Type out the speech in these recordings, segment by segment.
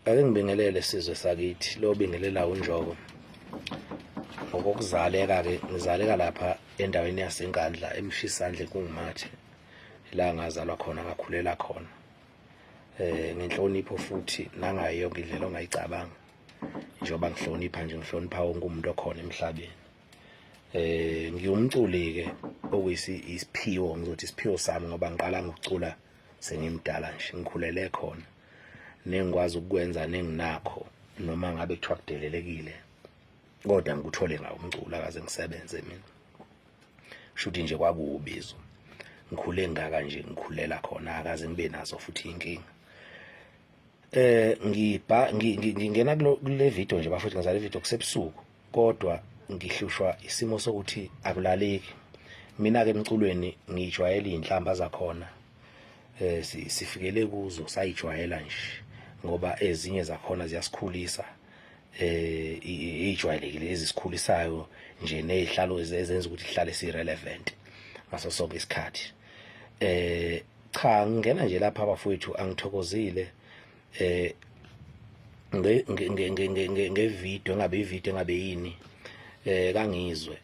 Ake ngibingelele sizwe sakithi lo bingelela uNjoko. Ngokokuzaleka ke ngizaleka lapha endaweni yaseNkandla eMshisandle kungumathe la ngazalwa khona ngakhulela khona. Eh ngenhlonipho futhi nangayo yonke indlela ongayicabanga. Njengoba ngihlonipha nje ngihlonipha wonke umuntu okhona emhlabeni. Eh ngiwumculi ke okuyisi isiphiwo ngizothi isiphiwo sami ngoba ngiqala ngokucula sengimdala nje ngikhulele khona. Nengikwazi ukukwenza nenginakho noma ngabe kuthiwa kudelelekile kodwa ngikuthole ngawo umculo akaze ngisebenze mina shuthi nje kwakuwubizo ngikhule ngaka nje ngikhulela khona akaze ngibe nazo futhi inkinga eh ngibha ngingena kule video nje bafethu ngizale video kusebusuku kodwa ngihlushwa isimo sokuthi akulaleki mina ke emculweni ngijwayele izinhlamba zakhona eh sifikele kuzo sayijwayela nje ngoba ezinye zakhona ziyasikhulisa eh ijwayelekile ezisikhulisayo nje nezihlalo ezenza ukuthi ihlale si relevant ngaso sonke isikhathi. Eh cha ngingena nje lapha abafowethu angithokozile eh nge nge nge nge video ngabe ivideo ngabe yini eh kangizwe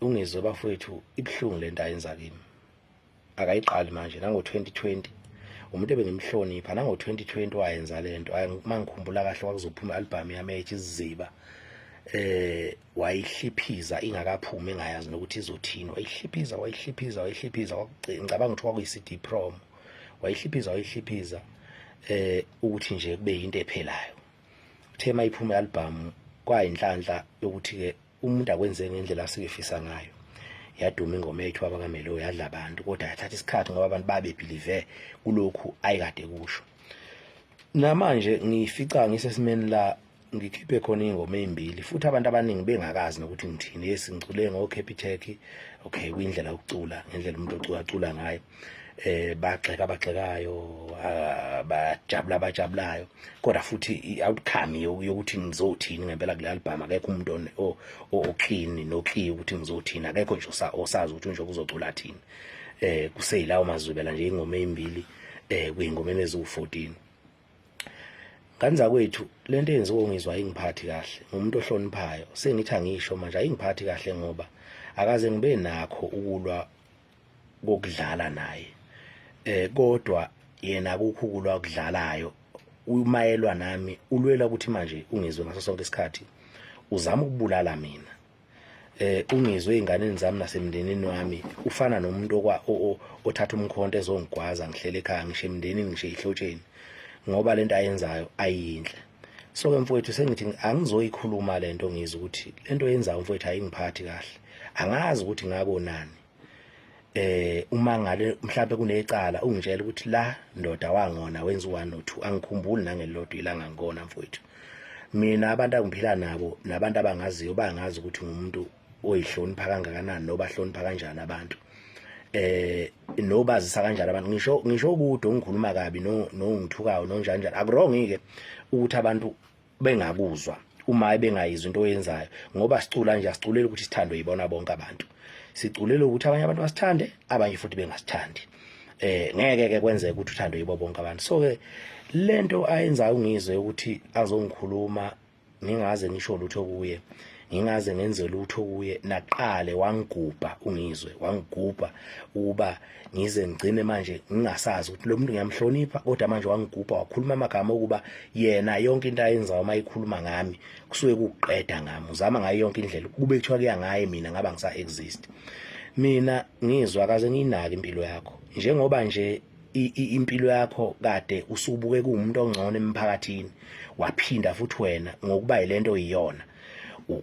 ungizwe bafowethu ibhlungu lento ayenza kimi. Akayiqali manje nango-2020 umuntu ebengimhlonipha nango-2020 wayenza le nto. Uma ngikhumbula kahle kwakuzophuma i-albhamu yami ethi Isiziba eh wayihliphiza ingakaphumi engayazi nokuthi izothini. Wayihliphiza wayihliphiza wayihliphiza ngicabanga ukuthi kwakuyi-CD promo. Wayihliphiza wayihliphiza eh ukuthi nje kube yinto ephelayo. Uthe mayiphuma i-albhamu kwayinhlanhla yokuthi-ke umuntu akwenze ngendlela asuke efisa ngayo. Yaduma ingoma yethu abakamelo yadla abantu kodwa yathatha isikhathi ngoba abantu babebhilive kulokhu ayikade kusho. Namanje ngifica ngisesimeni la ngikhiphe khona iy'ngoma ey'mbili futhi abantu abaningi bengakazi nokuthi ngithini. Yes, ngicule ngo-Capitec, okay, kuyindlela yokucula ngendlela umuntu ocula acula ngayo. Eh bagxeka abagxekayo, bajabula abajabulayo, kodwa futhi i-outcome yokuthi ngizothini ngempela kule album akekho umuntu o-clean no-clear ukuthi ngizothini, akekho nje osazi ukuthi unje uzocula thini. Eh kuseyilawo mazwibela nje ingoma ezimbili eh kuyingomeni eziwu-14. Ngane zakwethu lento eyenziwa ungizwa ayingiphathi kahle ngumuntu ohloniphayo sengithi angisho manje ayingiphathi kahle ngoba akaze ngibe nakho ukulwa kokudlala naye eh kodwa yena akukho ukulwa okudlalayo umayelwa nami ulwela ukuthi manje ungizwe ngaso sonke isikhathi uzama ukubulala mina. Eh ungizwe ezinganeni zami nasemndenini wami ufana nomuntu okwa othatha umkhonto ezongigwaza ngihlele ekhaya ngisho emndenini ngisho ezihlotsheni ngoba lento ayenzayo ayiyinhle. So ke mfowethu sengithi angizoyikhuluma lento ngizwe ukuthi lento oyenzayo mfowethu ayingiphathi kahle. Angazi ukuthi ngakonani. Eh uma ngale mhlawumbe kunecala ungitshela ukuthi la ndoda wangona wenza u1 no 2 angikhumbuli nangelilodwa ilanga ngikona mfowethu. Mina abantu angiphila nabo nabantu abangaziyo bangazi ukuthi ngumuntu oyihlonipha kangakanani nobahlonipha kanjani abantu. Eh nobazisa kanjani abantu ngisho ngisho kude ongikhuluma kabi no nongithukayo nonjani njani akurong ke ukuthi abantu bengakuzwa uma bengayizwa into oyenzayo ngoba sicula nje asiculeli ukuthi sithandwe yibona bonke abantu siculele ukuthi abanye abantu basithande abanye futhi bengasithandi. Eh ngeke ke kwenzeke ukuthi uthandwe yibo bonke abantu. So ke lento ayenzayo ungizwe ukuthi azongikhuluma ngingaze ngisho lutho kuye ngingaze ngenze lutho kuye naqale wangigubha ungizwe wangigubha ukuba ngize ngigcine manje ngingasazi ukuthi lo muntu ngiyamhlonipha kodwa manje wangigubha wakhuluma amagama okuba yena yonke into ayenzayo uma ikhuluma ngami kusuke kuqeda ngami uzama ngayo yonke indlela kube kuthiwa kuya ngaye mina ngaba ngisa exist. Mina ngizwa kaze ngiyinake impilo yakho njengoba nje impilo yakho kade usubuke kuwumuntu ongcono emphakathini waphinda futhi wena ngokuba yilento oyiyona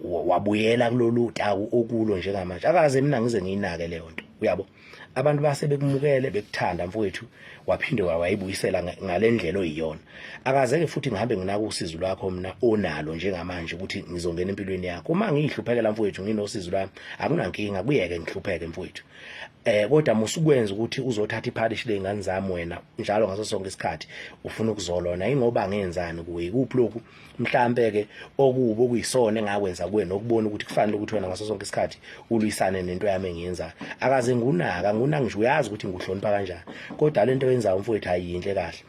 wabuyela kulolu taku okulo njengamanje akaze mina ngize ngiyinake leyo nto uyabo. Abantu base bekumukele bekuthanda mfowethu waphinde wayibuyisela ngalendlela oyiyona. Akaze ke futhi ngihambe nginaka usizi lwakho mina onalo njengamanje ukuthi ngizongena empilweni yakho. Uma ngihluphekela mfowethu nginosizi lwami akunankinga kuyeke ngihlupheke mfowethu. Eh kodwa musukwenza ukuthi uzothatha iphalishi lezingane zami wena njalo ngaso sonke isikhathi ufuna ukuzolona ingoba ngenzani kuwe ikuphi lokhu mhlambe ke okubi okuyisona engakwenza kuwe nokubona ukuthi kufanele ukuthi wena ngaso sonke isikhathi ulwisane nento yami engiyenzayo. Akaze ngunaka ngunaka ngisho uyazi ukuthi ngikuhlonipha kanjani kodwa lento oyenzayo mfowethu ayiyinhle kahle.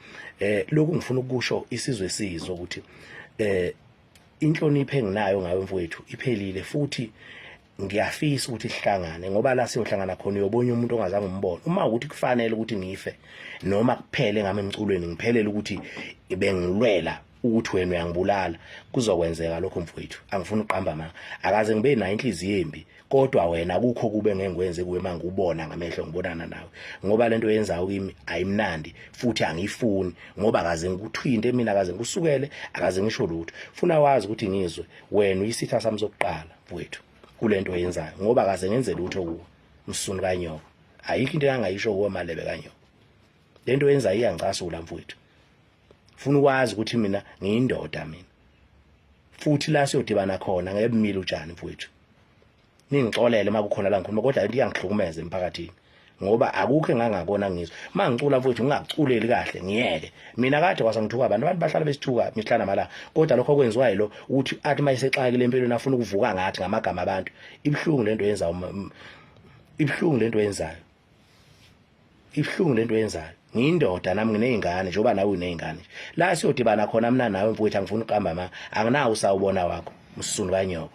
Lokhu ngifuna ukusho isizwe sizwe ukuthi inhlonipho enginayo ngawe mfowethu iphelile, futhi ngiyafisa ukuthi sihlangane, ngoba la siyohlangana khona uyobona umuntu ongazange umbone. Uma ukuthi kufanele ukuthi ngife noma kuphele ngami emculweni, ngiphelele ukuthi bengilwela ukuthi wena uyangibulala, kuzokwenzeka lokho mfowethu. Angifuni ukuqamba amanga, akaze ngibe nayo inhliziyo embi, kodwa wena akukho kube ngengikwenze kuwe mangikubona ngamehlo ngibonana nawe, ngoba lento oyenzayo kimi ayimnandi futhi angiyifuni, ngoba akaze ngikuthinte mina, akaze ngikusukele, akaze ngisho lutho. Funa wazi ukuthi ngizwe wena uyisitha sami sokuqala mfowethu kulento oyenzayo, ngoba akaze ngenze lutho kuwe msunu kanyoko. Ayikho into engangayisho kuwe malebe kanyoko. Lento oyenzayo iyangicasula mfowethu. Funa ukwazi ukuthi mina ngiyindoda mina, futhi la siyodibana khona ngeke bumile utshani mfowethu. Ningixolele uma kukhona la ngikhuluma, kodwa into iyangihlukumeza emphakathini, ngoba akukho engangakona ngizwe uma ngicula mfowethu, ngingakuculeli kahle ngiyeke. Mina kade kwase ngithuka abantu, abantu bahlala besithuka mihla namalanga, kodwa lokho okwenziwayo lo ukuthi athi uma esexakile empilweni afuna ukuvuka ngathi ngamagama abantu. Ibuhlungu lento yenzayo, ibuhlungu lento yenzayo, ibuhlungu lento yenzayo. Ngiyindoda nami, nginey'ngane njengoba nawe uney'ngane. La siyodibana khona mina nawe mfowethu, angifuni ukuqamba ama, anginawo usawubona wakho msunu kanyoko,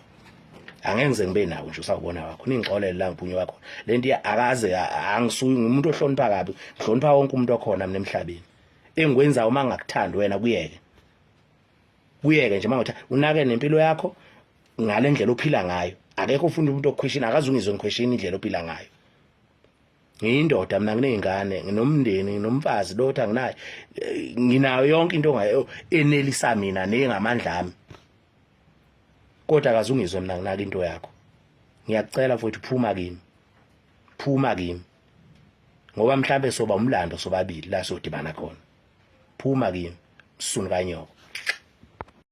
angeke ngize ngibe nawo nje usawubona wakho. Ningixolele la ngiphunyuka khona le nto, akaze angisuyi ngumuntu ohlonipha kabi, ngihlonipha wonke umuntu okhona mina emhlabeni. Engikwenzayo uma ngingakuthandi wena kuyeke, kuyeke nje, mangothi unake nempilo yakho ngale ndlela ophila ngayo. Akekho ufuna umuntu okhweshini, akaze ungizwe ngikhweshini indlela ophila ngayo. Ngiyindoda mina, nginey'ngane, nginomndeni, nginomfazi lotha anginayo, nginayo yonke into ongayo enelisa mina nengamandla ami, kodwa akaze ungizwe mina nginaka into yakho. Ngiyakucela mfowethu, phuma kimi, phuma kimi, ngoba mhlambe soba umlando sobabili la sodibana khona. Phuma kimi msunu kanyoko.